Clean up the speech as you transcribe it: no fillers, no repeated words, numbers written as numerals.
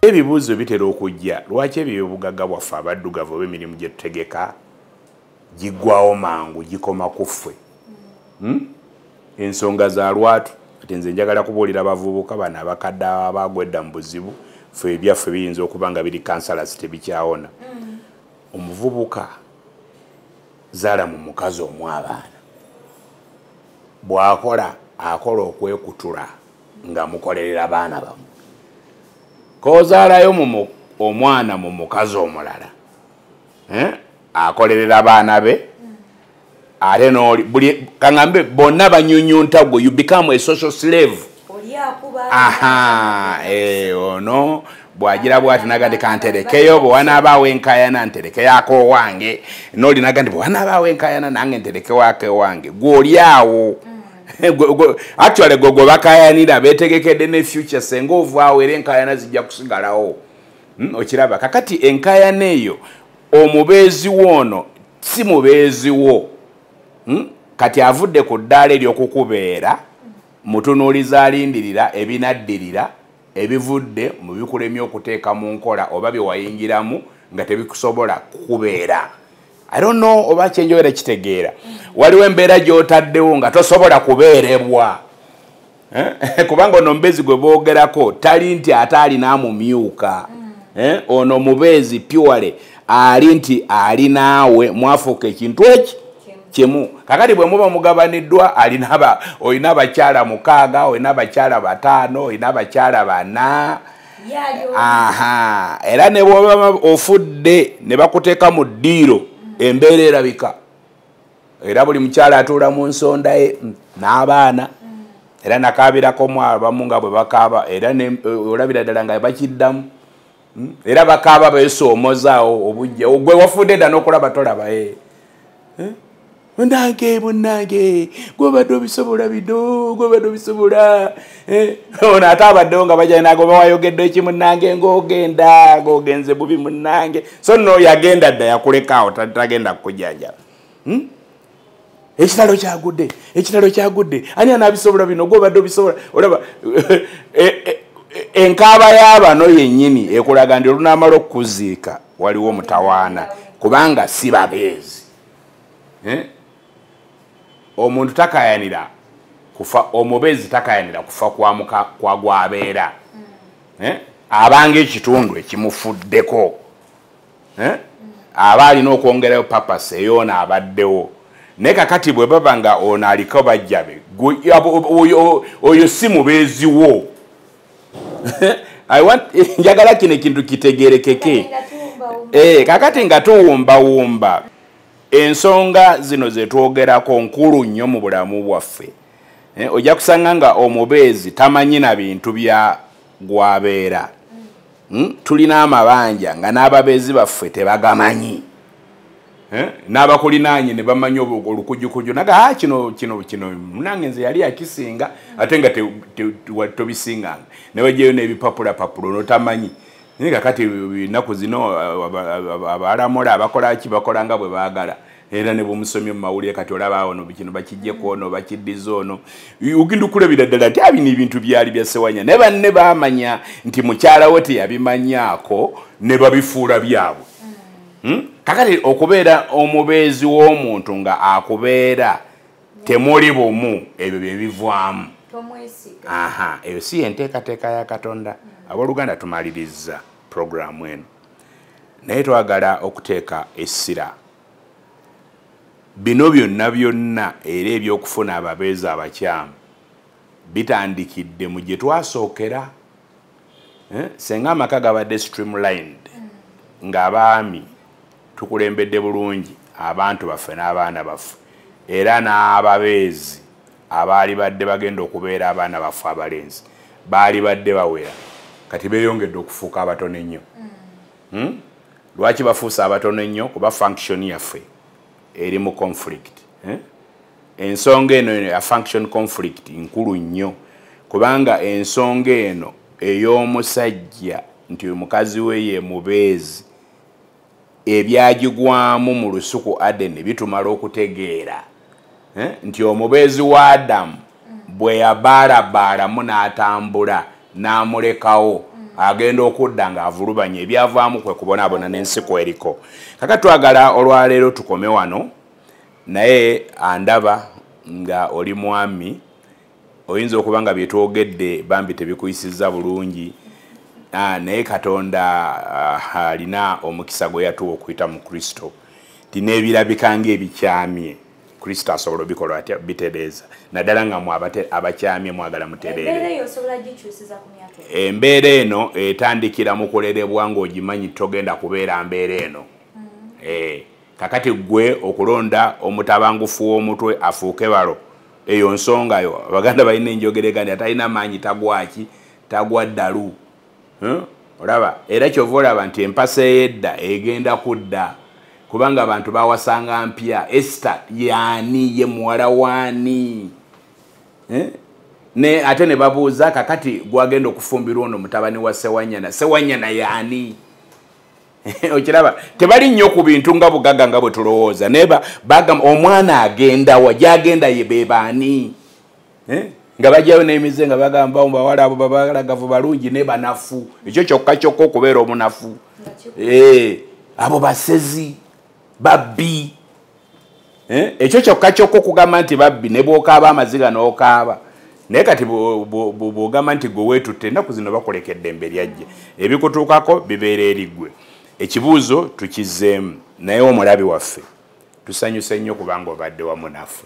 Ebibuuzo bitera okujja, lwaki ebyobugagga bwaffe abaddugavu oba emirimu gye tutegeka giggwawo mangu, gikoma ku ffe? Ensonga za lwatu. Ati nze njagala kubuulira abavubuka bano abakadde abagwedda mu buzibu, ffe ebyaffe biyinza okuba nga biri kansalasi, tebikyawona. Omuvubuka zaala mu mukazi omu abaana, bw'akola akola okwekutula nga mukolerera baana bamu. Kozaalayo omwana mu mukazi omulala, akolerera baana be, ate n'oli buli kaŋŋambe bonna banyunyunta gwe, you become a social slave. Aha, ono bw'agira bw'ati naga nti kanterekeyo, bwe wanaabaawo enkayana nterekeyo ak'owange, n'oli naga nti bwe wanaabaawo enkayana nange nterekewo ak'owange. Gwe oli awo, actually gwe gwe bakayanira beetegekedde ne future, senga ovaawo era enkayana zijja kusigalawo. Okiraba kakati enkayana eyo omubeezi wo ono si mubeezi wo. Kati avudde ku ddaala ery'okukubeera mutunuuliza, alindirira ebinaddirira ebivudde mu bikulemye okuteeka mu nkola oba bye wayingiramu nga tebikusobola kukubeera. I don't know oba kyenjogera kitegeera. Waliwo embeera gy'otaddewo nga tosobola kubeerebwa. Eh? Kubanga ono omubeezi gwe boogerako tali nti ate alina amumyuka. Eh? Ono mubeezi purely ali nti ali naawe, mwafuuka ekintu eki kimu. Kakati bwe muba mugabaniddwa, olina abakyala 6, olina abakyala 5, olina abakyala 4. Aha, era ne bw'oba ofudde ne bakuteeka mu ddiiro, embeera erabika, era buli mukyala atuula mu nsonda ye n'abaana. Era nakaabirako mu abamu nga bwe bakaaba, era olabira ddala nga bakiddamu. Era bakaaba beesoomozaawo obujja gwe wafudde dda n'okulaba tolaba. Eh? Munange, munange, gwobadde obisobola bino, gwobadde obisobola. Eh, ono ate abaddewo nga bajja nagoba, wayogedde eki munange, ng'ogenda ng'ogenze bubi munange. So nno yagenda dda, yakulekaawo, tagenda kukujanjaba. Ekitalo kyagudde, ekitalo kyagudde, ani anaabisobola bino, gwobadde obisobola. Olaba enkaaba y'abano yennyini ekulaga nti olunaamala okukuziika waliwo mutawaana, kubanga si babeezi. Eh? Omuntu takayanira kufa, omubeezi takayanira kufa kwa gwabeera. Eh? Abanga ekitundu ekimufuddeko. Eh? Aba alina okwongerayo papasi eyoona abaddewo. Naye kakati bwe baba nga ono aliko bajja be, oyo si mubeezi wo. Njagala kino ekintu kitegerekeke. Kakati nga tuwumbawumba ensonga zino zetwogerako nkulu nnyo mu bulamu bwaffe. Ojja kusanga nga omubeezi tamanyi na bintu bya gwabeera. Tulina amabanja nga n'ababeezi baffe tebagamanyi. N'abakulinaanye ne bamanyi olukujukuju naga, ah, kino kino kino munange nze yali akisinga, ate nga tobisinganga, ne wajjayo n'ebipapulapapula notamanyi. Naye kakati ennaku zino abalamula abakola ki, bakola nga bwe baagala, era ne bwomusomye mu mawulire kati olaba ono kino bakijjeko, ono bakiddiza, ono ogenda okulabira ddala nti abino ebintu byali bya Sewanya, naye banne baamanya nti mukyala we teyabimanyaako ne babifuula byabwe. Kakati okubeera omubeezi w'omuntu nga akubeera temuli bumu, ebyo bye bivaamu. Aha, eyo si enteekateeka ya Katonda. Abooluganda, tumaliriza puroguramu eno, naye twagala okuteeka essira bino byonna byonna, era ebyokufuna ababeezi abakyamu bitandikidde mu gye twasookera. Eh? Senga amaka gabadde streamlined, ng'abaami tukulembedde bulungi abantu baffe n'abaana baffe, era n'ababeezi abaali badde bagenda okubeera abaana baffe abalenzi baali badde bawera, kati beeyongedde okufuuka abatono ennyo. Lwaki bafuuse abatono ennyo? Kuba function yaffe eri mu conflict, eh? Ensonga eno ya function conflict nkulu nnyo, kubanga ensonga eno ey'omusajja nti omukazi we ye mubeezi, ebyagigwamu mu lusuku Adeni bitumala okutegeera, eh? Nti omubeezi wa Adamu bwe yabaalabaalamu n'atambula n'amulekawo. Agenda okudda ng'avulubanye ebyavaamu kwe kubonaabona n'ensi kweriko. Kakati twagala olwaleero tukome wano, naye andaba nga oli mwami oyinza okuba nga bye twogedde bambi tebikuyisizza bulungi, naye Katonda alina omukisa gwe yatuwa okuyita mu Kristo, ti n'ebirabika ng'ebikyamye Kristo asobola obikola atya bitereeza, naddala nga mwe abakyamye mwagala mutereere. Embeera eno etandikira mu kulerebwa ng'ogimanyi togenda kubeera mbeera eno. Kakati gwe okulonda omutabangufu w'omutwe afuuke balo, eyo nsonga yo. Abaganda balina enjogera nti atalina maanyi tagwaki tagwa ddalu. Olaba era kyova olaba nti empasa ey'edda egenda kudda, kubanga abantu bawasanga mpya. Esther yaani ye muwala waani? Ne ate ne babuuza kakati gwagenda okufumbirwa ono mutabani wa Sewanyana, Sewanyana yaani? Okiraba tebali nnyo ku bintu nga bugagga nga bwe tulowooza, naye bagamba omwana agenda wa, gyagenda ye be baani? Nga bajjayo n'emize nga bagamba bawala abo babalagavu balungi ne banafu, ekyo kyokka kyokka okubeera omunafu. Abo basezi babbi, ekyo kyokka kyokka okugamba nti babbi, ne bw'okaaba amaziga n'okaaba. Naye kati bw'ogamba nti gwe weetutte, ennaku zino bakuleka eddembe lyajja, ebikutuukako bibeera eri ggwe. Ekibuuzo tukizzeemu, naye omulabi waffe tusanyuse nnyo kubanga obadde wamu naffe.